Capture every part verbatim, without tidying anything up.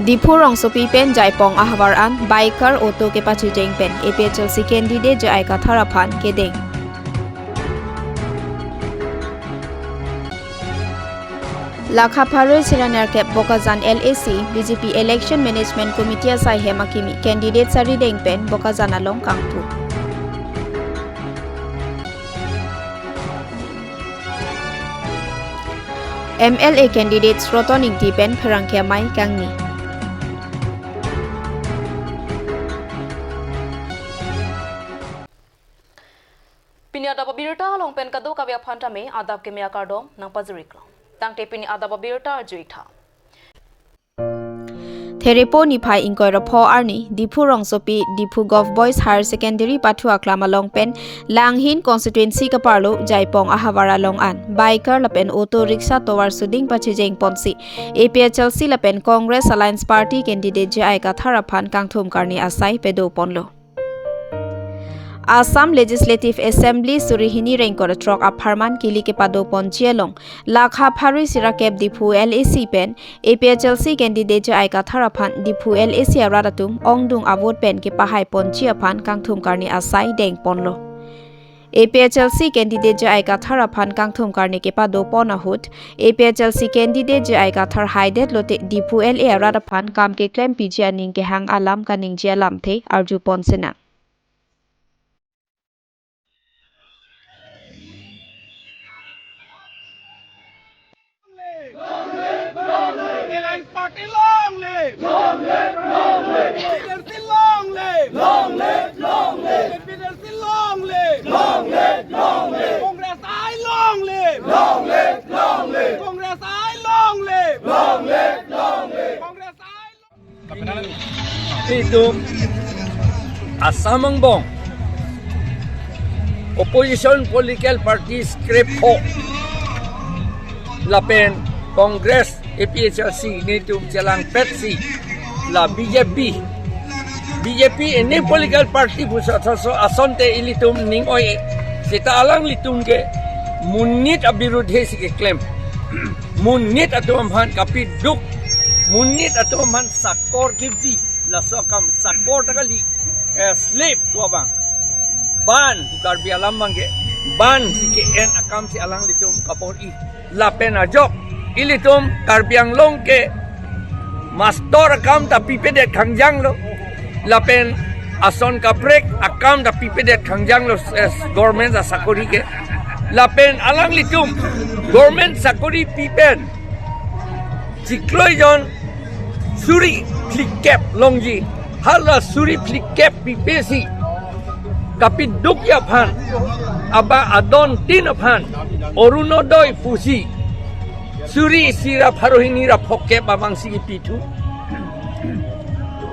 Diphu rongsopi pen Jaipong ahavar an bike car auto kepachijeng pen A P H L C candidate J I Kathar aphan kedeng. Lakha pharo isi ra nerkep Bokajan L A C B J P Election Management Committee asai hem akimi candidate sari deng pen Bokajan along kangpu. M L A candidates Roton Ingti pen pherangke amei kangni. Pini adap abirta along pen kadokave aphan tame adap keme akardom nangpajir-iklo. Tangte pini adap abirta arju-ik tha. Therepo niphai ingkoi ra pho arni Diphu rongsopi Diphu Govt Boys Higher Secondary pathu aklam along pen Langhin constituency kaparlo Jaipong ahavar along an bike car lapen auto rickshaw tovar suding pachijeng ponsi A P H L C lapen Congress Alliance Party candidate J I Kathar aphan kangthum karni asai pado ponlo. Assam Legislative Assembly suri hini ra ingkoi ra throk apharman kili kepado ponji along Lakha pharo isi ra kep Diphu L A C pen A P H L C candidate J I Kathar aphan Diphu L A C arat atum ongdung avote pen kepahai ponji aphan kangthum karni asai deng ponlo. A P H L C candidate J I Kathar aphan kangthum karni kepado pon ahut A P H L C candidate J I Kathar haidet lote Diphu L A arat aphan kam keklempiji aning kehang alam kaningje alamthe arju pon sinang. Long live, long live, long live. Alliance Party long live. Long live, long live. A P H L C long live. Long live, long live. A P H L C long live. Long live, long live. Congress I long live. Long live, long live. Congress I long live. Long live, long live. Congress I long live. Itum Assam angbong opposition political parties krepho lapen Congress, A P H L C nelitum chelangpetsi la B J P, B J P ini political party pusi athotsi asonte ilitum ning oi-e. Seta alanglitum ke monit abirudhe si keklem. Monit atum aphan kapiduk, monit atum aphan sakor kepi, laso akam sakor ta kali, eh, slave pu abang. Ban, Karbi alam abangke ban si ke-en akamsi alanglitum kabor-i. Lapen ajok ilitum Karbi Anglong ke mastor akam ta pipedet khangjanglo. Lapen ason kaprek akam ta pipedet khangjanglo, eh, government asakori ke. Lapen alanglitum government sakori pipen chiklo jon suri phlikep longji, hala suri phlikep pipesi kapidukji aphan, aba adon tin aphan Orunodoi pusi suri isi ra pharo hini ra phokep abangsi kipithu.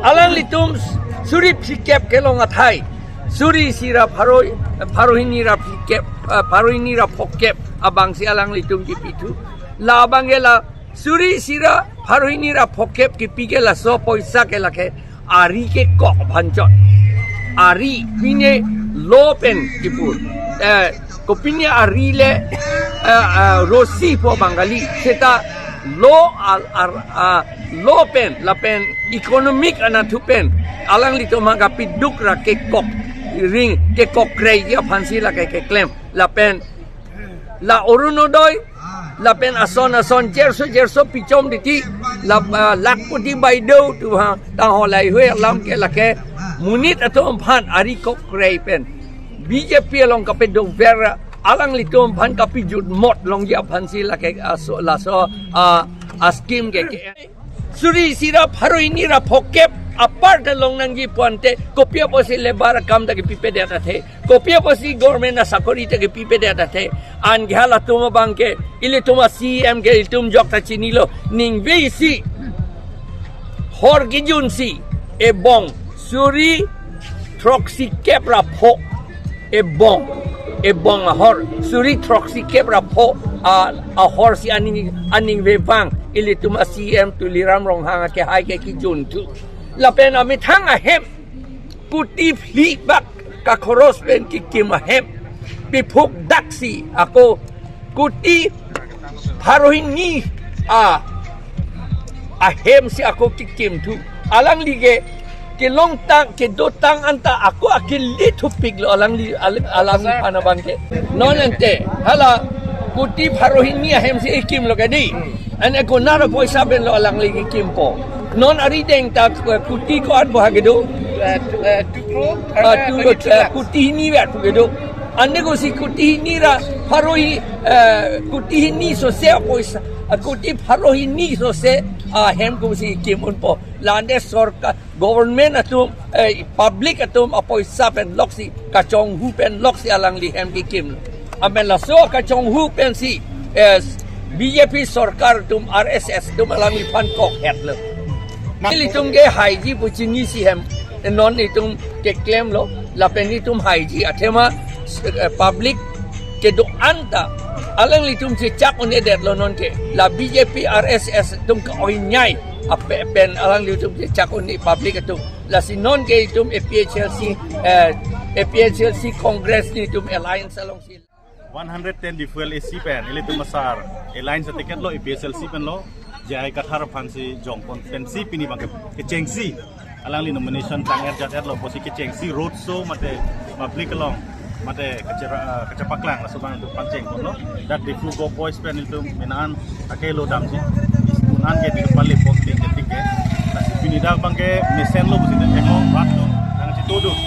Alanglitum suri phlikep kelong athai suri isi ra pharo, pharo hini ra phlikep, eh, pharo hini ra phokep abangsi alanglitum kipithu. La abangke la suri isi ra pharo hini ra phokep kipi ke laso poisa ke lake ari kekok aphan chot. Ari pine lo pen kipu. Eh, kopine ari le, eh, eh, rosi pu Bengali. Seta lo al-, ar-, ah, lo pen, lapen economic anatthu pen alanglitum aphan kapiduk ra kekok ring, kekok kreiji aphansi lake keklem. Lapen la Orunodoi, lapen ason ason cherso cherso pichom titi, la, ah, Lakhpati Baideo pu ha, tangho lahai-hui alam ke lake monit atum aphan ari kok krei pen B J P along kapedover, alanglitum aphan kapijutmot longji aphansi lake aso, laso, ah, a-scheme ke, ke. Suri isi ra pharo hini ra phokep apar ta long nangji pu ante, kopi apotsi labour akam ta kipipedet athe, kopi apotsi government asakori ta kipipedet athe. Anke halatum abangke ilitum a-C E M ke ilitum jok ta chinilo, ningve isi hor kijunsi ebong suri throksikep ra pho ebong, ebong ahor suri throksikep ra pho a, ahorsi aning, aningve vang ilitum a-C E M Tuliram Ronghang akehai ke kijunthu. Lapen amethang ahem kuti phli bak kakhoros pen kikim ahem piphuk daksi ako kuti pharo hini a Ahem si ako kekim thu. Alangli ke kelongtang, kedotang anta ako akele thupik lo alangli, alang, alangli aphan abang ke. Non ante, hala kuti pharo hini ahem si ekim lo kedi. An ako nara poisa pen lo alangli kekimpo. Non arideng ta, eh, kuti ko-an bo ha kedo. Eh, tu-, eh, two crore, Ah, eh, tu, twenty-two eh, lakhs. Kuti hini vet pu kedo. Ante ko si kuti hini ra pharo hi, eh, kuti hini sose poisa, ah, kuti pharo hini sose, ah, hem ko si kim unpo. La ante sorkar, government atum, eh, public atum apoisa pen lok si, kachonghu pen lok si alangli hem kekim. Amen laso kachonghu pen si, eh, B J P sorkar atum, R S S atum alangliphan kok het lo. Ilitum ke haiji pu chinisi hem, non itum keklem lo, lapen itum haiji athema, eh, public kedo-an ta alanglitum chechak un-edet lo non ke, la B J P R S S atum ka-oinyai ape pen alanglitum chechak un-e public atum. Lasi non ke itum A P H L C, eh, A P H L C Congress nelitum alliance alongsi. One hundred ten Diphuphuel A C pen, ilitum asar alliance aticket lo, A P H L C pen lo, J I Kathar aphan si jongpon pensi pini abang ke, kechengsi. Alangli nomination tang-et jat-et lo, pusi kechengsi road show mate public along, mate kachera-, ah, kachepaklang, laso abang itum pachengpon lo. Dak Diphu Go Boys pen itum mena an akelo damsi. Isun an ke di pali pon ke ketik ke. Lasi pini dak abang ke mesen lo pusi den thek lo, rat lo, nangchetodun.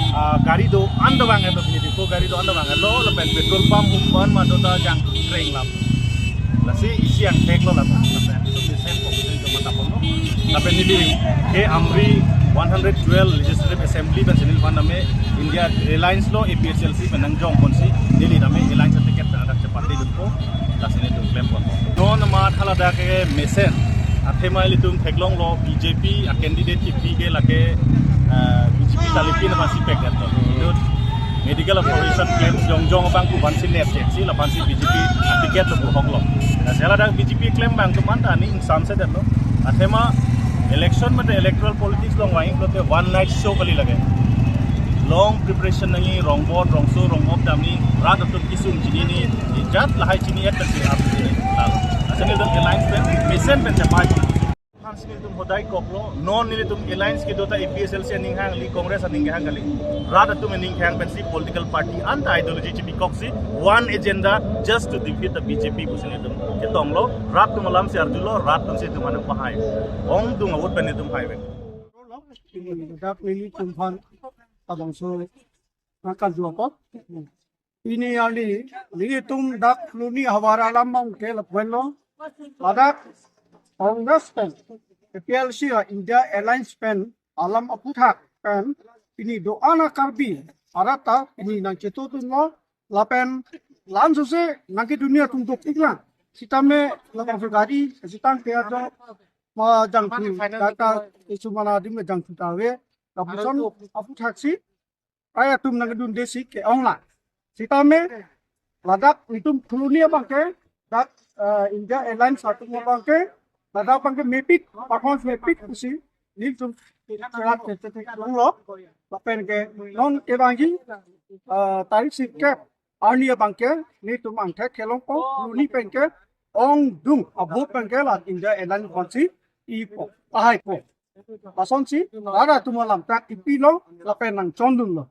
Ah, gari do-an ta vang-et lo pini, Diphu gari do-an ta vang-et lo, lapen petrol pump humban ma do ta jang kreng lam. Lasi isi angthek lo lapen, lapen itum mesen ko pusi itum matapon lo. Lapen neli ke Amri one hundred twelve Legislative Assembly pen si neliphan tame India Alliance lo, A P H L C pen nangjongponsi neli tame alliance aticket pen adak chepate dunpo. Lasi nelitum klempon. Non amat hala dak ke mesen. Athema ilitum theklong lo B J P a candidate kipi ke lake, eh, B J P kalipin aphan si pek-et lo. Inut medical operation klem jongjong abang pu aphan si nep cheksi, la aphan si B J P aticket lo pu hok lo. Lasi hala dak B J P klem abang atum anta aning ingsamse det lo. Athema election mate electoral politics along vang-ik lote one night show kali lake. Long preparation nangji, rongbot, rongso, rongop damji, rat atum kesung chinine, jat lahai chini-et pensi ap chini. Lalo. Asal itu alliance pen, mesen pen chepai. Hansi nelitum hodai kok lo, non nelitum alliance kedo ta A P H L C aning hang kali, Congress aning hang kali. Rat atum aning hang pensi political party anta ideology chebikoksi, one agenda just to defeat the B J P pusi nelitum ketong lo, rat atum alam si arju lo, rat atum si itum anang pahai. Ongdung a-vote pen itum hai ven. Dak nelitum aphan abangso nangkarju apot. Pini arni, nelitum dak Phuloni havar alam abang ke lapu-an lo. Ladak Congress pen, A P H L C a India Alliance pen alam aphuthak pen, pini do-an a Karbi arat ta pini nangchetodun lo, lapen la-an sose nangkedun atum dokok lang. Sitame labangso gari, sitang ke ajo ma jangthu, data isu mana adim jangthu ta ave. Lapuson aphuthak si, ai atum nangkedunde si ke-ong lang. Sitame ladak nelitum Phuloni abang ke, dak, eh, India Alliance atum abang ke, ladak abang ke mepik, performance mepik pusi nelitum cherak ke chetek long lo. Lapen ke non kevangji, eh, tarik sirkep arni abang ke nelitum angthek kelongpo, Phuloni pen ke ongdung a-vote pen ke la India Alliance aphansi ipo, pahaipo. Lasonsi rat atum alam tak ipi lo, lapen nangchondun lo.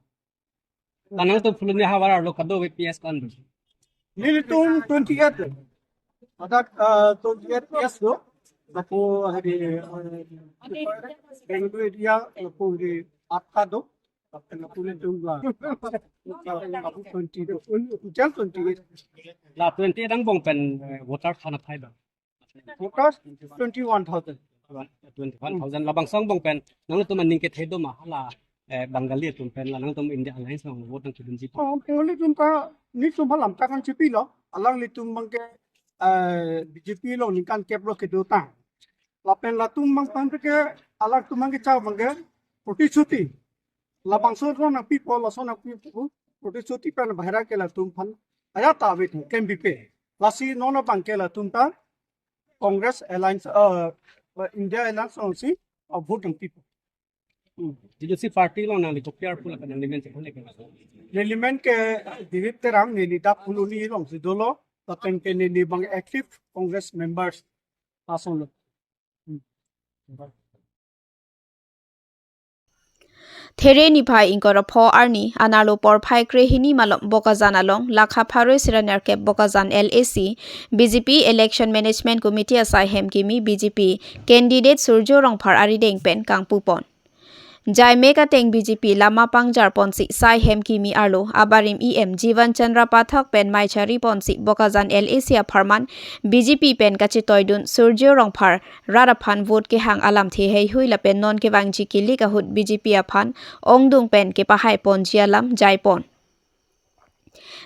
Nangtum Phuloni havar arlo kado-an P S ko-an do? Nelitum twenty-eight lo. Ladak, eh, twenty-eight P S lo. Lapu hari, eh, Bangalore area, lapu hari Atta do. Lapu nelitum la. Lapu twenty do. Total twenty-eight. La twenty-eight angbong pen, eh, voter aphan aphai do? Voters twenty-one thousand. Twenty-one thousand. Labangso angbong pen nangtum aning kethe do ma hala, eh, Bengali atum pen la nangtum India Alliance along vote nangkedunji? Oh, Bengali atum ta nelitum alam ta kan chepi lo. Alanglitum abang ke, eh, B J P along ningkan kep lo kedo tang. Lapen latum abang pen ke, alangtum abang ke cha abang ke protishruti. Labangso ron nangpipo, laso nangpipo, protishruti pen bahira ke latum aphan ajat ta ave thu, kembipe. Lasi non abang ke latum ta Congress Alliance, eh, India Alliance alongsi, eh, vote nangpipo. Hmm. T D C party along nangli kopi arpu lapen nangli men chepan lagi? Neli men ke Dilip Terang, neli dak Phuloni alongsi dolo, lapen ke neli abang active Congress members lason lo. Hmm. There niphai ingkoi ra pho arni anerlo porphai krehini malom Bokajan along lakha pharo sira nerkep Bokajan L A C B J P Election Management Committee asai hem kimi B J P candidate Surjya Rongphar arideng pen kangpupon. Jaimek ateng B J P lama pangjar ponsi sai hem kimi arlo abarim E M Jivan Chandra Pathak pen mei chari ponsi Bokajan L A C apharman B J P pen kachetoidun Surjya Rongphar rat aphan vote kehang alamthe heihui lapen non kevangji kilik ahut B J P aphan ongdung pen kepahai ponji alam jaipon.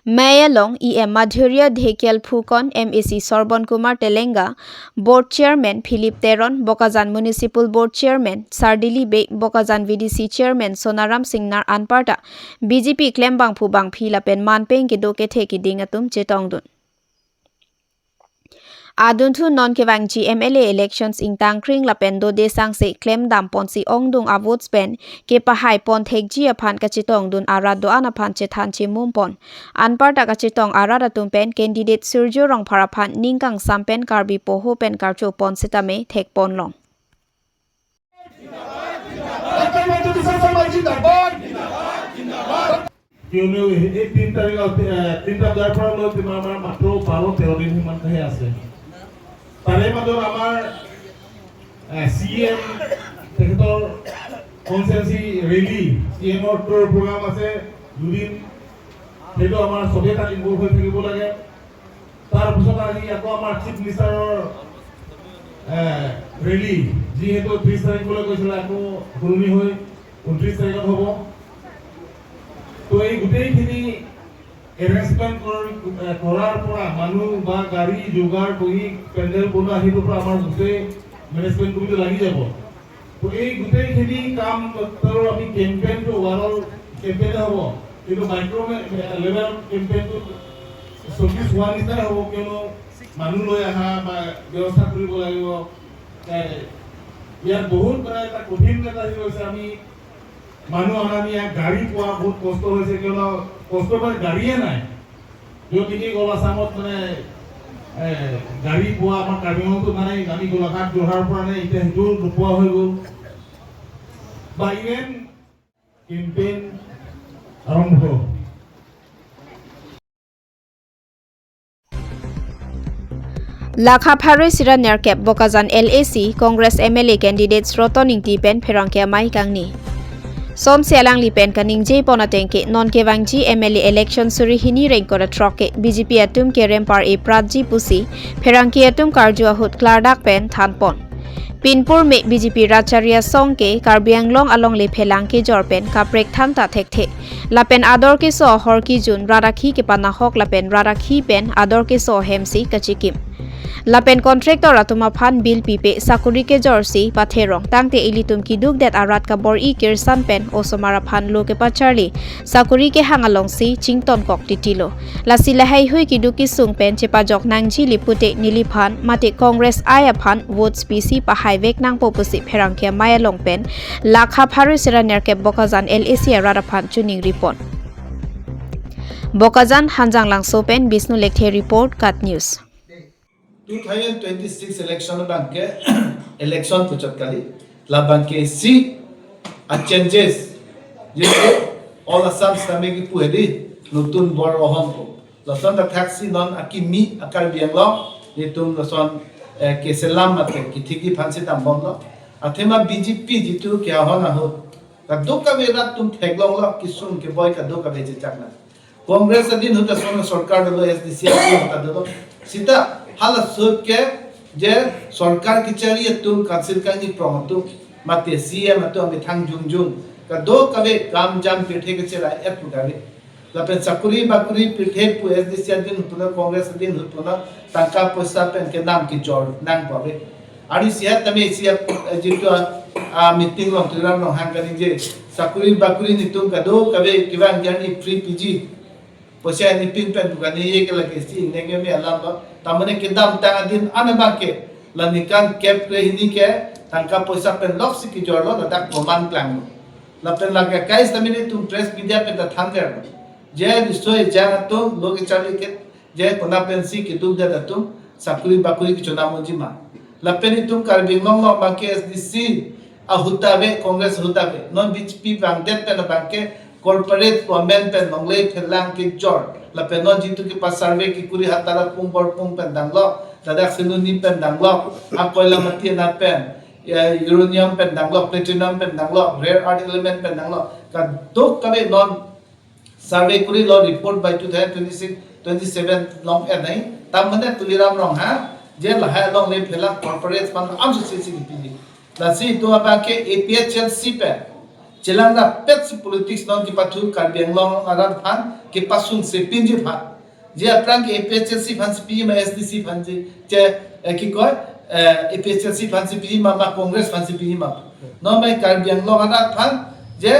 Mei along E M Madhurya Dhekial Phukan, M A C Sorbon Kumar Telenga, Board Chairman Philip Teron, Bokajan Municipal Board Chairman Sardili Bey, Bokajan V D C Chairman Sonaram Singnar anparta B J P klembangphu bangphi lapen manpeng kedo kethe keding atum chetongdun. Adunthu non kevangji M L A elections ingtangkring lapen dode sangse klemdam ponsi ongdung avotes pen kepahai pon thekji aphan kachetongdun arat do-an aphan chethan chemum pon. Anparta kachetong arat atum pen candidate Surjya Rongphar aphan ning kangsam pen Karbi poho pen karcho pon sitame thekpon long. কিয়নো এই তিন তাৰিখ, এ, তিনিটা বজাৰ পৰা লৈ তোমাৰ আমাৰ মাত্ৰ বাৰ তেৰ দিন সিমানহে আছে। তাৰে মাজত আমাৰ, এ, চি এম তেখেতৰ কনষ্টিটুৱেঞ্চি ৰেলী, চি এমৰ টুৰ প্ৰগ্ৰাম আছে দুদিন, সেইটো আমাৰ চবেই তাত ইনভল্ভ হৈ থাকিব লাগে। তাৰ পিছত আজি আকৌ আমাৰ চিফ মিনিষ্টাৰৰ, এ, ৰেলী, যিহেতু ত্ৰিশ তাৰিখলৈ কৈছিলে, আকৌ সলনি হৈ ঊনত্ৰিশ তাৰিখত হ'ব। তো এই গোটেইখিনি এৰেঞ্জমেণ্ট কৰ-, এ, কৰাৰ পৰা মানুহ বা গাড়ী যোগাৰ কৰি পেণ্ডেল বনোৱা, সেইটোৰ পৰা আমাৰ গোটেই মেনেজমেণ্ট কমিটি লাগি যাব। তো এই গোটেইখিনি কাম, তো আমি কেম্পেইনটো অভাৰঅল কেম্পেইনে হ'ব, কিন্তু মাইক্ৰ মে-, লেভেল কেম্পেইনটো চৌবিশ হোৱা নিচিনাই হ'ব, কিয়নো মানুহ লৈ অহা বা ব্যৱস্থা কৰিব লাগিব। এ, ইয়াত বহুত মানে এটা কঠিন এটা হৈ গৈছে। আমি মানুহ অনা নিয়া গাড়ী পোৱা বহুত কষ্ট হৈছে, কিয়নো কষ্ট মানে গাড়ীয়ে নাই। য'ত নেকি অল আছামত মানে, এ, গাড়ী পোৱা আমাৰ কাৰ্বি আংলঙতো মানে আমি গোলাঘাট, যোৰহাটৰ পৰা আনে, এতিয়া সেইটো নোপোৱা হৈ গ'ল। বা ইভেন কেম্পেইন আৰম্ভ। Lakha pharo sira nerkep Bokajan L A C Congress M L A candidates Roton Ingti pen pherangke amei kangni. Somsi alangli pen kaningje pon ateng ke non kevangji M L A election suri hini ra ingkoi ra throk ke B J P atum kerem par-e pratji pusi pherangke atum karju ahut klardak pen thanpon. Pinpur me B J P rat chari asong ke Karbi Anglong alongle phelang kejor pen kaprek than ta thekthe. Lapen ador keso ahorki jun rat akhi kepanahok lapen rat akhi pen ador keso ahemsi kachikim. Lapen contractor atum aphan bill pipe sakuri kejorsi patherong tangte ilitum kidukdet arat kabor-i kirsan pen osomar aphan lo kepacharli sakuri kehang alongsi chington kok titilo. Lasi laheihui kiduk kisung pen chepajok nangji li pute neliphan mate Congress ai aphan votes pisi pahai vek nangpo pusi pherangke amei along pen lakha pharo sira nerkep Bokajan L A C arat aphan choningri pon. Bokajan Hanjanglangso pen Bishnu Lekthe report, KAT News. Two thousand twenty-six election abangke, election puchot kali, labangke si a changes, jitu all Assam sitame kipu hedi, nutun bor ohom ko. Lason ta thaksi non akimi a Karbi Anglong, nitum lason, eh, keselam mate kithiki phansi tambomlo. Athema B J P jitu ke ahon ahut kadokave rat atum theklonglo, kisung keboi kadokave chechakna. Congress adin ahut ason sorkar dolo, S D C adin ahut dolo. Sita hala sut ke je sorkar kechari atum, council kangni prong atum, mate C M atum amethang jongjong kadokave kam jam pirthe kechela et pu kave. Lapen sakuri bakuri pirthe pu S D C adin ahut pulo, Congress adin ahut pulo, tangka poisa pen kedam kejor nangpo ave. Ari sihat tame sihat, eh, jitu a, a meeting along Tuliram Ronghang kaningje, sakuri bakuri nitum kadokave kevang jani free piji. Poisa ni pin pen bukan ye ke lagi si neng me alam lo. Tamane kedamtang adin ana abangke la ningkan kep krehini ke tangka poisa pen loksi kejorlo, ladak koman klanglo. Lapen lake kais tame nitum press media pen ta thanverlo. Je riso ejang atum, lo kecharli ke, je kona pensi keduk det atum sakuri bakuri kechonam unji ma. Lapen itum Karbi Anglong along abangke S D C ahut ave, Congress ahut ave. Non B J P vangdet pen abangke corporate women pen longle phelang kejor. Lapen non jitu kepasurvey kekuri Hatara pung Borpung pen danglo, ladak Siloni pen danglo, akoila mati anat pen, ya, uranium pen danglo, platinum pen danglo, rare earth element pen danglo. Kadokave non survey kurilo, report bai two thousand twenty-six twenty-seven along enai. Tam mane Tuliram Ronghang, je lahai alongle phelang corporate fund amsu sisi kipiji. Lasi itum abangke A P H L C pen chelang rapet si politics non kepathu Karbi Anglong arat aphan kepasungse pinji aphan. Je aphrang ke A P H L C aphan si piji ma S D C aphan si, je, eh, ki koi, eh, A P H L C aphan si piji ma, ma Congress aphan si piji ma. Non mai Karbi Anglong arat aphan je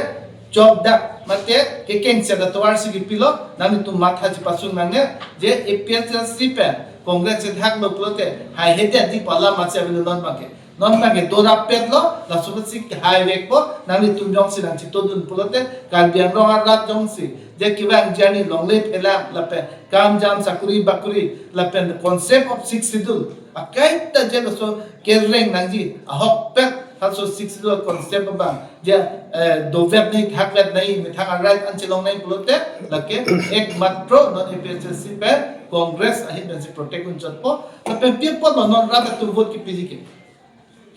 chokdak mate kekeng se da tovar si kipilo, nanglitum matha chepasung nangne, je A P H L C pen Congress si thaklo pulote, hai hede di pala masi avelo non abangke. Non abangke do rapetlo, laso si hai vekpo, nanglitum jongsi nangchetongdun pulote, Karbi Anglong arat jongsi je kevang journey longle phelang lapen kam jam sakuri bakuri lapen concept of Sixth Schedule akaita je laso kereng nangji ahokpet, halaso Sixth Schedule concept abang je, eh, dovet nai, thakvet nai, methang a-right an chelong nai pulote, lake ekmatro non A P H L C pen Congress ahin pensi protect unchotpo. Lapen pi apotlo non rat atum vote kepiji ke?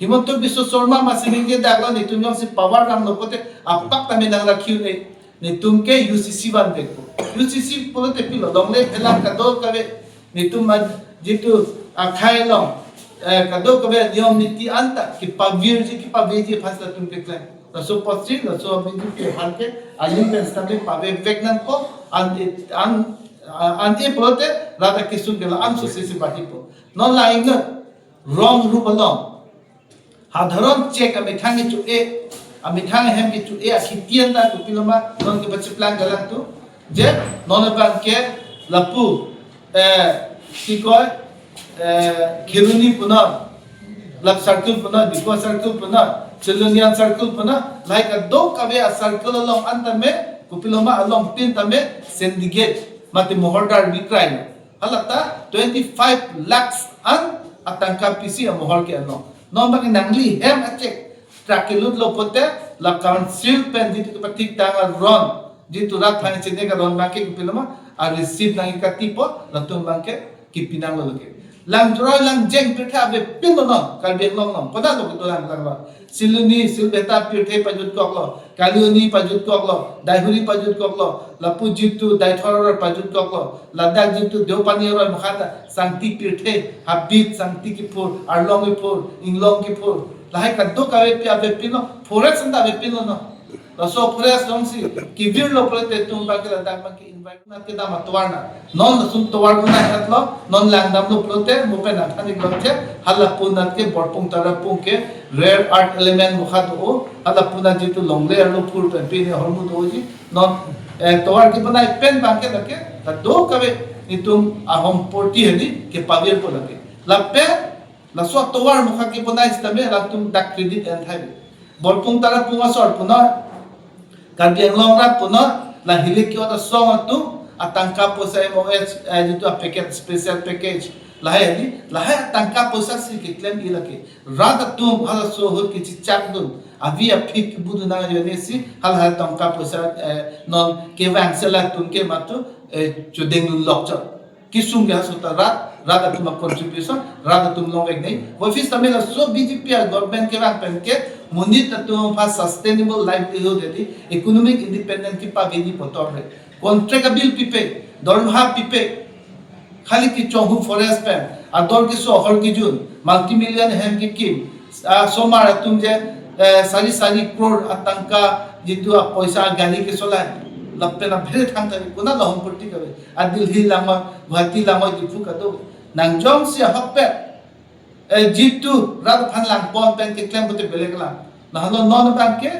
Himanta Biswa Sarma masi ningje daklo, netum jongsi power damlo pulote apak tame nang rakhi un-e. Netum ke U C C vanvekpo. U C C pulote pilo, longle phelang kadokave, netum ma jitu akhai along, eh, kadokave niyom niti anta kepavirji kepaveji aphan si latum keklem. Laso apotsi, laso B J P aphan ke aling pen sitame pavevek nangpo, an, an, an-e pulote rat akesung ke la-an sose si bahipo. Non la-ingnot rong rup along hadharon chek amethang kecho-e, amethang ahem kecho-e akhiti anta kopiloma non kepachiplang galang tu. Je non abangke lapu, eh, ki koi, eh, Kheroni punon, lap circle punon, Diphu circle punon, Silonijan circle punon, lahai kadokave a-circle along an tame, kopiloma along tin tame syndicate mate mohordar bikrai. Halata twenty-five lakhs an atangka pisi amohor ke-en long. Non abangke nangli hem a-cheque track kelutlo pulote la council pen jitu kepathik tang aron, jitu rat aphan chini ke aron abangke kopiloma a-receipt nangkatipo, latum abangke kipinanglo lake. Langjroi langjeng pirthe avepinlo non Karbi Anglong along. Kodaklo kedo lang lang lo. Siloni, Silbeta pirthe pajutkoklo, Kalioni pajutkoklo, Daihuri pajutkoklo, lapu jitu Daithor pajutkoklo, ladak jitu Deopani aroi mukha ta sangti pirthe, habit sangti kiphur, arlong kiphur, inglong kiphur. Lahai kadokave pi avepinlo, forest anta avepinlo non. Laso forest alongsi kevirlo pulote itum abangke ladak abangke environment kedam atovar na. Non lason tovar bonai hatlo, non langdamlo pulote, mo pen nangthan-iklo je, hala punat ke Borpung Tarapung ke rare earth element mukha do, hala punat jitu longle arlo phur pen pine ahormu doji, non, eh, tovar kebonai pen abangke lake, kadokave netum ahom porti hedi kepavirpo lake. Lapen laso atovar mukha kebonai sitame latum dak credit enthai. Borpung Tarapung asor punon, Karbi Anglong rat punon, la hilik ke-ot asong atum atangka poisa M O H, eh, jitu a-package, special package, lahai di, lahai atangka poisa si keklem-i lake. Rat atum halaso ahut kechechakdun, avi aphi kebudun nang ajoine si, halahai tangka poisa, eh, non kevang si latum ke matu, eh, chodeng lok chot. Kesung ke halaso ta rat, rat atum a-contribution, rat atum longvek nai. Office tame laso B J P a-government kevang pen ke monit atum aphan sustainable livelihood hedi economic independent kepaveni pu ator re. Contract a-bill pipe, dormaha pipe, khali kechonghu forest pen ador keso ahor kejun, multi-million hem kekim, ah, somar atum je, eh, sari sari crore atangka jitu apoisa gari kesolai. Lapen aphere thangta kona lahom porti kave. A-Delhi langma, Guwahati langma, Diphu kado. Nang jongsi ahokpet, eh, jitu rat aphan langpon pen keklem pulote belek lang. Nahalo non abangke,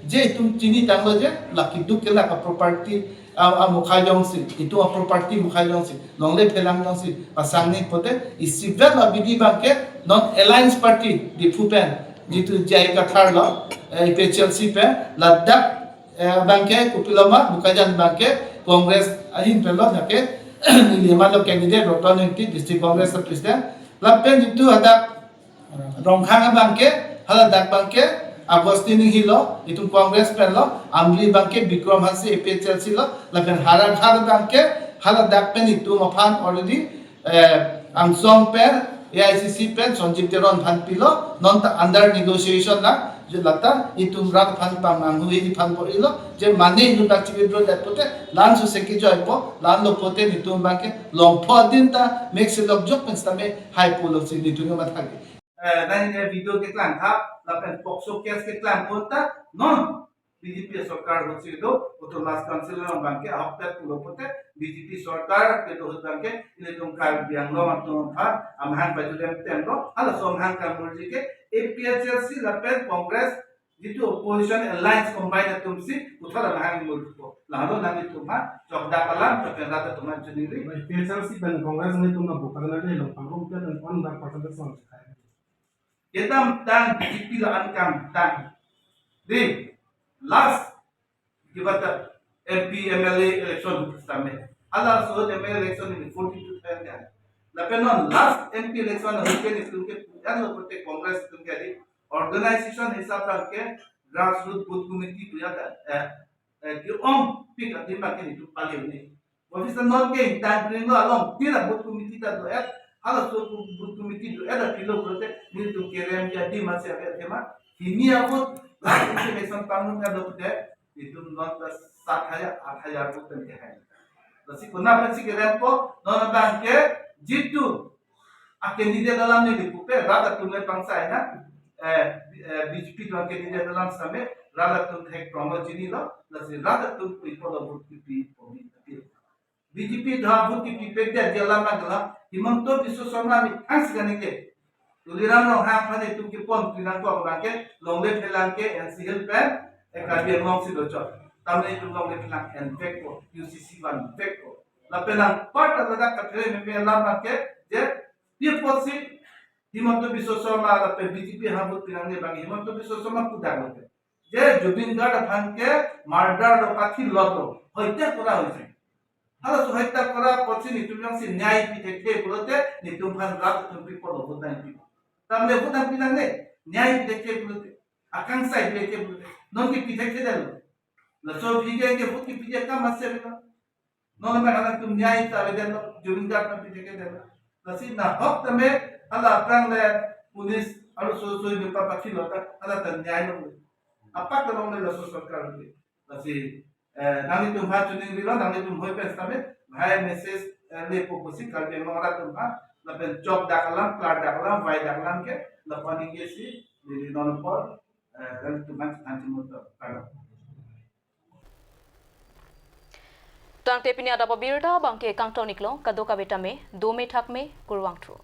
je itum chinitanglo je, la keduk kelak a-property, a, amukha jongsi, itum a-property mukha jongsi, longle phelang jongsi pasang nangji pulote, isivet lo abidi abangke, non alliance party, Diphu pen, jitu J I Kathar lo, eh, A P H L C pen, ladak, eh, abangke, kopiloma, Bokajan abangke, Congress ahin pen lo, lake, neli amat lo candidate, Roton Engti, District Congress President, lapen jitu hadak, Rongkhang abangke, haladak abangke, Augustine Enghee lo, itum Congress pen lo, Amri abangke Bikram Hanse A P H L C lo, lapen Howraghat abangke, haladak pen itum aphan already, eh, Angsong pen, A I C C pen, Sonjib Teron aphan pilo, non ta under negotiation lang, je lata itum rat aphan pangmanghu iphan po ilo, je mane itum dak chibi bro dat pote, lan su seki joy po, lan lo pote itum abangke, longpho din ta, mek se lok jok pen stame, hai pulo si itum matha ke. Eh, nang ini video keklang tha, lapen POCSO case keklang pon ta, non B J P sorkar ahut si do, Autonomous Council along abangke ahokpet pulo pote, B J P sorkar kedo ahut abangke, ilitum Karbi Anglong atum aphan, amahang baju dem tem do, halaso amahang kamurji ke, A P H L C lapen Congress, jitu opposition alliance combine atum si, puthot amahang imul ko. Lahelo nanglitum ha, chokdak alam, lapen rat atum ha chiningri. A P H L C pen Congress nanglitum na bukan nanglitum pangrum pen on dak percentage on. Kedamtang B J P la-an kangtang. Di, last, kibat M P, M L A election stame. Halaso M L A election ini forty-two thousand kan. Lapen non last M P election ahut ke itum ke punya lo pote Congress itum ke di organization hisab tang ke grassroots booth committee punya ta, eh, eh, ke-ong pik adim abangke itum pali ni. Baphi ta non ke ingtang kring lo along, tira booth committee ta do-et, halaso booth committee do-et aphi lo pulote, nelitum kerem adim amatsi ave athema, hini a-booth, last election pangrum ka do pulote, itum non ta sat hajar, aat hajar booth pen kehai. Lasi konat pensi kerem po, non abangke, jitu, a candidate alam neli pupe, rat atum le pangsai na, eh, eh, B J P do candidate alam same, rat atum thek prong lo chinilo, lasi rat atum pi pulo booth kipi po mi apil. B J P do booth kipi pek dia dia lama gala, Himanta Biswa Sarma methang si kani ke. Tuliram Ronghang aphan itum kepon tuliram ko abangke, longle phelang ke N C Hills pen, eh, Karbi Anglong si dochot. Tamne itum longle phelang en vek ko, U C C van vek ko. Lapen nang part ladak kathere meme alam abangke, je, pi apotsi, Himanta Biswa Sarma lapen B J P ahut pinangne abang Himanta Biswa Sarma pudak lo ke. Je Zubeen Garg aphan ke murder lo, kathi lo to, hoita kora hoise. Halaso hoita kora apotsi nelitum jongsi nyai pi thekthe pulote, nelitum aphan rat atum pi pulo booth nangpi. Tamne booth nangpi nangne, nyai pi thekthe pulote, akangsai pi thekthe pulote, non ke pi thekthe detlo. Laso aphi ke booth kipi dia kam ase lo. Non abang halatum nyai ta ave detlo, Zubeen Garg nangpi thekthedetlo. Lasi nahok tame hala aphrang le police arloso so ibe pa pathi lo ta, hala ta nyai lo. Apak ta longle laso sorkar ke. Lasi, eh, nanglitum ha chuning rilo, nanglitum hoi pen tame, hai message, eh, lepo pusi Karbi Anglong arat atum ha, lapen chokdak alam, klardak alam, vaidak alam ke, lapu aning ke si, neli non apor, eh, nanglitum ha, ha chimut to, kardom. Tangte pini adap abirta abangke kangton iklo, kadokave tame, dome thakme, kurvangthu.